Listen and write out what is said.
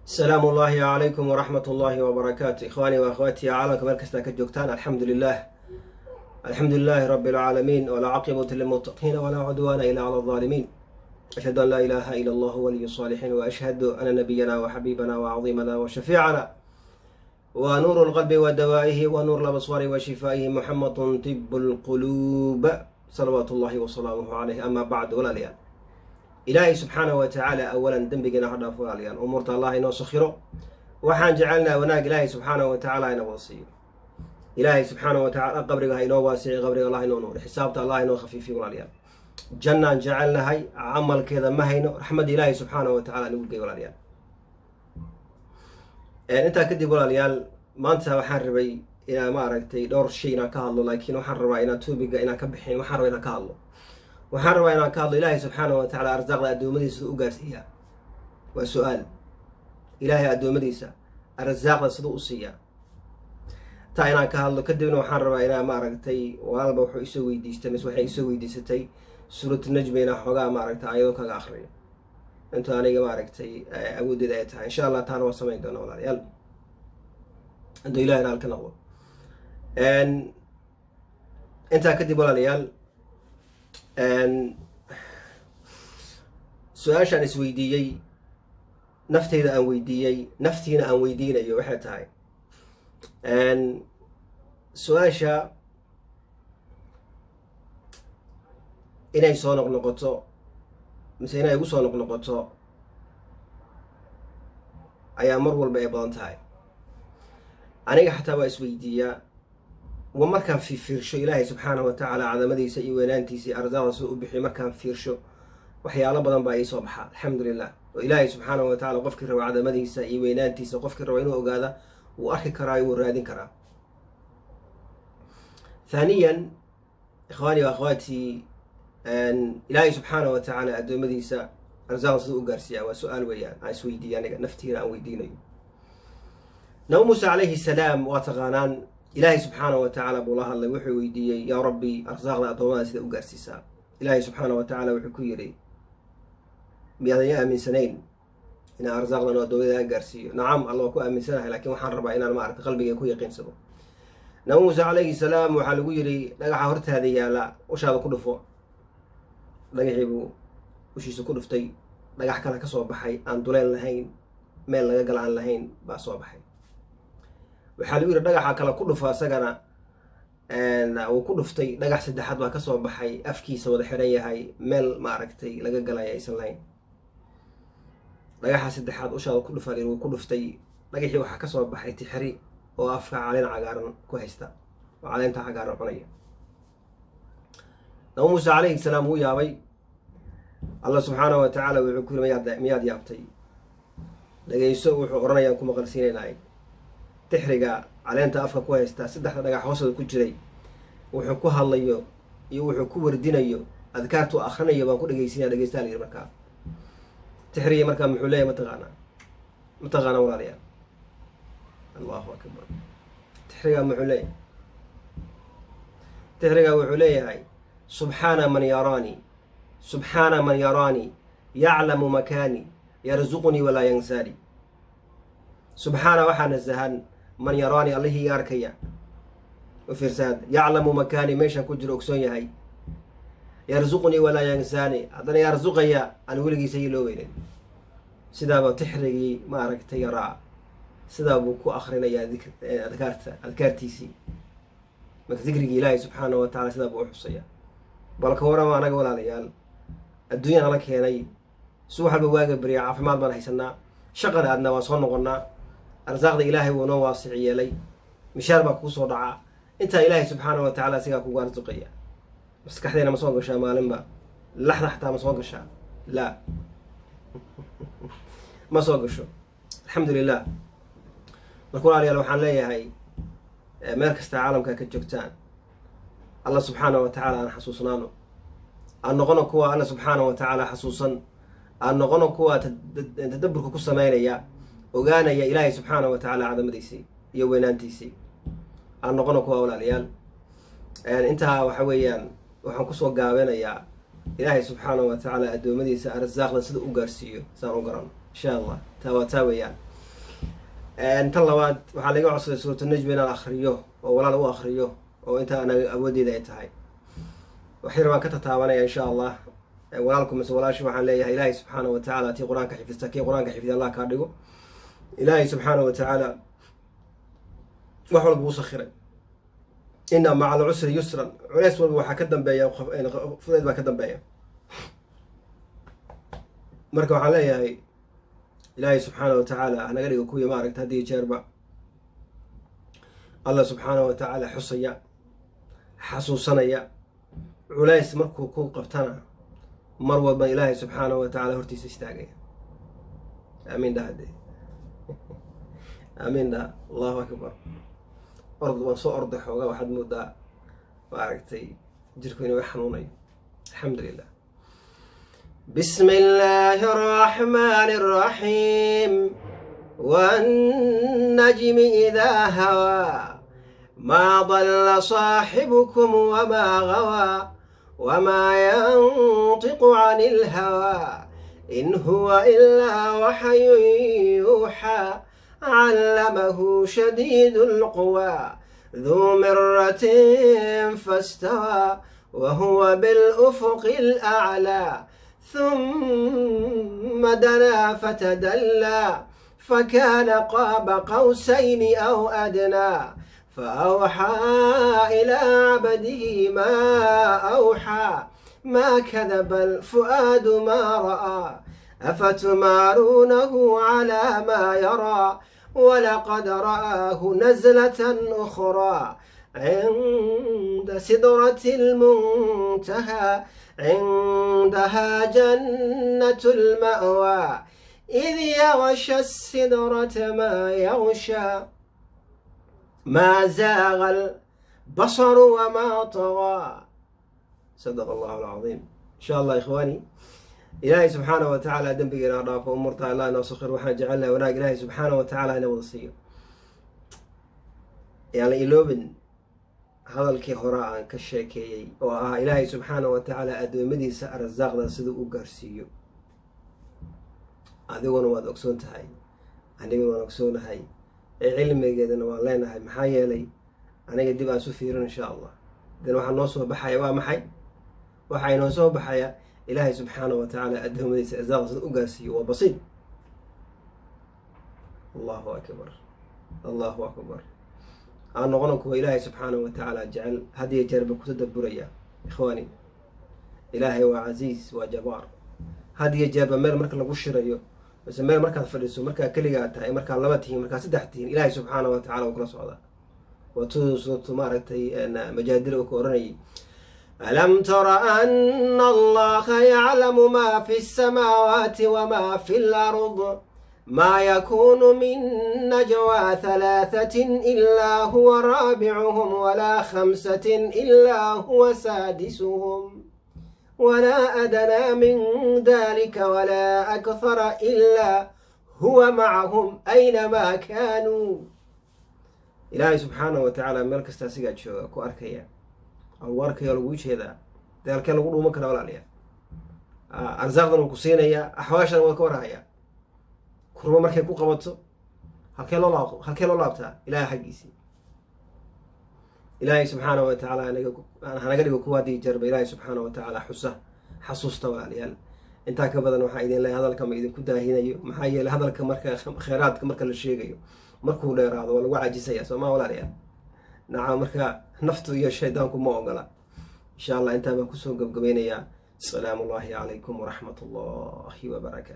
Salaamu ullaahi calaykum waraxmat ullaahi wabarakaatu. Ikhwaanii wa akhwaatihi caalamka meel kastaa ka joogtaan, alxamdu lilah, alxamdu lilaahi rabi alcaalamiin, walcaaqibatu lilmuttaqiina, walaa cudwaana ila cala aldaalimiin. Ashhadu an laa ilaaha ila allah waliyu saalixiin, waashhadu ana nabiyana waxabiibana wacadiimana washafiicana wa nuuru lqalbi wa dawaa'ihi wa nuur labaswaari wa shifaa'ihi, Muxamadun tibu lquluub, salawaatu ullahi wasalaamuhu caleyh. Ama bacd, walaalayaal, Ilaahay subxaanahu wa tacaala awalan dembigeena ha dhaaf. Walaalayaal, umuurta Allah inoo sakhiro. Waxaan jecelnaha wanaag Ilaahay subxaanahu wa tacaala ina wada siiyo. Ilaahay subxaanahu wa tacala qabriga ha inoo waasici, qabriga Allah inoo nuuri, xisaabta Allah inoo khafiifiyo. Walaalayaal, jannaan jecelnahay, camalkeeda ma hayno. Raxmadda Ilaahay subxaanahu wa tacala nagu gey. Walaalayaal, intaa kadib, walaalayaal, maanta waxaan rabay inaan, maaragtay, dhowr shay inaan ka hadlo, laakiin waxaan rabaa inaan topic-ga inaan ka bixin. Waxaan rabaa inaan ka hadlo, waxaan rabaa inaan ka hadlo Ilaahay subxaanahu wa tacala arsaaqda addoommadiisa siduu u gaarsiiyaa. Waa su-aal. Ilaahay addoommadiisa arsaaqda siduu u siiyaa, taa inaan ka hadlo. Kadibna waxaan rabaa inaan, maaragtay, walaalba wuxuu isoo weydiistay mise waxay isoo weydiisatay Suuratu Najmi inaan xoogaa, maaragtay, ayadoo kaga akriyo intuu aniga, maaragtay, awooddeeda ay tahay, insha Allah. Taana waa samayn doona, walaalayaal, intuu Ilahay raal ka noqdo. Intaa kadib, walaalayaal, su-aashaan isweydiiyey, nafteyda aan weydiiyey, naftiina aan weydiinayo, waxay tahay su-aasha inay soo noqnoqoto mise inay igu soo noqnoqoto ayaa mar walba ay badan tahay. Aniga xataa waa isweydiiyaa. Wa markaan fiirsho Ilaahay subxaanahu wa tacaala cadamadiisa iyo weynaantiisa iyo arsaaqda siduu u bixiyo, markaan fiirsho, waxyaalo badan baa iisoo baxaa, alxamdu lilah. Oo Ilaahay subxaanahu wa tacala, qofkii raba cadamadiisa iyo weynaantiisa, qofkii raba inuu ogaada, wuu arki karaa, wuu raadin karaa. Thaaniyan, ikhwaanii wa akhwaatii, Ilaahay subxaanahu wa tacaala addoommadiisa arsaaqda siduu u gaarsiiyaa waa su-aal weeyaan aan isweydiiye aniga, naftiina aan weydiinayo. Nabi Muuse calayhi salaam, waa taqaanaan, Ilaahay subxaanahu wa tacaala buu la hadlay. Wuxuu weydiiyey: "Yaa Rabbi, arsaaqda addoommada sida u gaarsiisaa?" Ilaahay subxaanahu wa tacaala wuxuu ku yidhi: "Miyaadan i aaminsanayn inaan arsaaqdan addoommada aan gaarsiiyo?" "Nacam, Alla, waa ku aaminsanahay, laakiin waxaan rabaa inaan, maarata, qalbiga ku yaqiinsado." Nabi Muuse calayhi salaam waxaa lagu yidhi: "Dhagaxa hortaada yaala ushaada ku dhufo." Dhagaxii buu ushiisa ku dhuftay. Dhagax kale ka soo baxay, aan duleen lahayn, meel laga gala aan lahayn baa soo baxay. Waxaa lagu yidhi: "Dhagaxa kale ku dhufo." Isagana wuu ku dhuftay. Dhagax saddexaad baa kasoo baxay, afkiisa wada xiran yahay, meel, maaragtay, laga galaya aysan lahayn. "Dhagaxa saddexaad ushaada ku dhufa." Wuu ku dhuftay. Dhagaxii waxaa kasoo baxay tixri oo afka caleen cagaaran ku haysta oo caleenta cagaaran cunaya. Nabi Muuse calayhi salaam wuu yaabay. Allah subxaanahu wa tacaala wuxuu ku yiri: "Miyaad yaabtay? Dhegeyso wuxuu odhanayaan ku maqalsiinaynaay." Tixriga caleenta afka ku haysta, saddexda dhagax hoostooda ku jiray, wuxuu ku hadlayo iyo wuxuu ku wardinayo, adkaartuu akrinayo baan ku dhegeysinaya, dhegeysta, la yiri. Markaa tixriga markaa muxuu leeyahy? Mataqaanaa? Mataqaanaa, walaalayaal? Allahu akbar! Tixrigaa muxuu leeyahay? Tixrigaa wuxuu leeyahay: "Subxaana man yaraanii, subxaana man yaraanii, yaclamu makaanii, yarzuqunii walaa yansaanii. Subxaana, waxaa nasahan, man yaraanii, Allihii i arkaya." U fiirsaad. "Yaclamu makaanii, meeshaan ku jiro ogsoon yahay. Yarzuqnii walaa yansaani, haddana yarzuqaya, aan weligiisa iloobeynin." Sidaaba tixrigii, maaragtay, yaraa sidaa buu ku akrinayaa adkaarta, adkaartiisii. Marka dikrigii Ilaahay subxaanahu wa tacala sidaa buu u xusaya. Bal ka warama anaga, walaalayaal? Adduunya nala keenay, subax walba waaga beriya, caafimaad baan haysanaa, shaqana aadna, waan soo noqonnaa. Arsaaqda Ilaahay wuu noo waasic yeelay, mishaar baa kuu soo dhacaa. Intaa Ilaahay subxaana wa tacala sigaa kugu arsuqaya, maskaxdeena ma soo gashaa maalinba? Laxda xataa ma soo gashaa? Laa, ma soo gasho. Alxamdu lilah. Marka, walaalayaal, waxaan leeyahay, meel kasta caalamka ka joogtaan, Allah subxaana wa tacaala aan xasuusnaano. Aan noqono kuwa Alla subxaana wa tacaala xasuusan. Aan noqono kuwa tadaburka ku sameynaya, ogaanaya Ilaahay subxaana wa tacaala cadamadiisii iyo weynaantiisii. Aan noqono kuwa, walaalayaal. Intaa waxa weeyaan waxaan kusoo gaabinayaa Ilaahay subxaana wa tacaala addoommadiisa arsaaqda sida u gaarsiiyo saan u garano, insha Allah. Taa waa taa weeyaan. Tan labaad, waxaa laga codsaday Suuratu Najmi inaan akhriyo oo walaal u akhriyo, oo inta anaga awoodeyda ay tahay wax yar baan ka tataabanaya, insha Allah. Walaalku mise walaashi waxaan leeyahay, Ilaahay subxaana wa tacaala tii Qur-aanka xifdista, kii Qur-aanka xifdiya Allah kaa dhigo. Ilaahay subxaana wa tacaala wax walba uu sakhiray. Inna maca alcusri yusran. Culeys walba waxaa ka dambeeya fudeyd baa ka dambeeya. Marka waxaan leeyahay, Ilaahay subxaana wa tacaala hanaga dhigo kuwii, maaragta, haddii jeerba Allah subxaana wa tacaala xusaya, xasuusanaya. Culays markuu ku qabtana mar walba Ilaahay subxaana wa tacaala hortiisa istaagaya. Aamiin dhaha dee, aamiin dhaha. Allahu akbar. Ord waan soo orday xoogaa, waxaad moodaa, maaragtay, jirku inuu xanuunayo. Alxamdu lilah. بسم الله الرحمن الرحيم. والنجم إذا هوى، ما ضل صاحبكم وما غوى، وما ينطق عن الهوى، إن هو إلا وحي يوحى، علمه شديد القوى، ذو مرة فاستوى، وهو بالأفق الأعلى، ثم دنا فتدلى، فكان قاب قوسين أو أدنى، فأوحى إلى عبده ما أوحى، ما كذب الفؤاد ما رأى، أفتمارونه على ما يرى، ولقد رآه نزلة أخرى عند سدرة المنتهى، عندها جنة المأوى، إذ يغشى السدرة ما يغشى، ما زاغ البصر وما طغى. صدق الله العظيم. إن شاء الله إخواني، Ilaahay subxaana wa tacaala dembigeena ha dhaafo. Umuurta Allah inoo sakhir. Waxaan jecelnahay wanaag Ilaahay subxaana wa tacaala ina wada siiyo. Yaan la iloobin hadalkii hore aan ka sheekeeyey oo ahaa Ilaahay subxaana wa tacaala addoommadiisa arsaaqda siduu u gaarsiiyo. Adiguna waad ogsoon tahay, aniguna waan ogsoonahay, cilmigeedana waan leenahay. Maxaa yeelay, aniga dib aan isu fiirin, insha Allah. Dan waxaa noo soo baxaya waa maxay? Waxaa inoo soo baxaya Ilaahay subxaana wa tacaala addoommadiisa arsaaqda sida u gaarsiiyo waa basiid. Allahu akbar, Allahu akbar. Aan noqono kuwa Ilaahay subxaana wa tacaala jecel, hadiyo jeerba ku tadaburaya. Ikhwaani, Ilaahay waa casiiz, waa jabaar. Hadiyo jeerba meel marka lagu shirayo mise meel markaad fadhiso, markaa keligaa tahay, markaa laba tihiin, markaa saddex tihiin, Ilaahay subxaana wa tacala wuu kula socdaa. Waa tuu suuratu, maaragtay, Majaadila uu ka oranayay: ألم تر أن الله يعلم ما في السماوات وما في الأرض، ما يكون من نجوى ثلاثة إلا هو رابعهم، ولا خمسة إلا هو سادسهم، ولا أدنى من ذلك ولا أكثر إلا هو معهم أينما كانوا. Ilaahay subxaana wa tacaala meel kasta asigaa jooga, ku arkaya, lagu arkaya, lagu jeedaa. Dee halkee lagu dhuuman karaa, walaalayaal? Arsaaqdan wuu ku siinayaa, axwaashana waa ka warhayaa. Kurbo markay ku qabato, halkee loo laabtaa? Ilahay xaggiisii. Ilaahay subxaana wa tacaala hanaga dhigo kuwa haddii jarba Ilaahay subxaana wa tacaala xusa, xasuusta. Walaalayaal, intaa ka badan waxaa idin leeyahay, hadalka ma idinku daahinayo. Maxaa yeeley, hadalka marka kheyraadka marka la sheegayo, markuu dheeraado waa lagu cajisaya, soo maa, walaalayaal? Nacam. Marka naftu iyo shaydaanku ma ogola. Insha Allah intaa baan kusoo gabgabaynayaa. Asalaamu ullahi calaykum waraxmat ullahi wabarakaatu.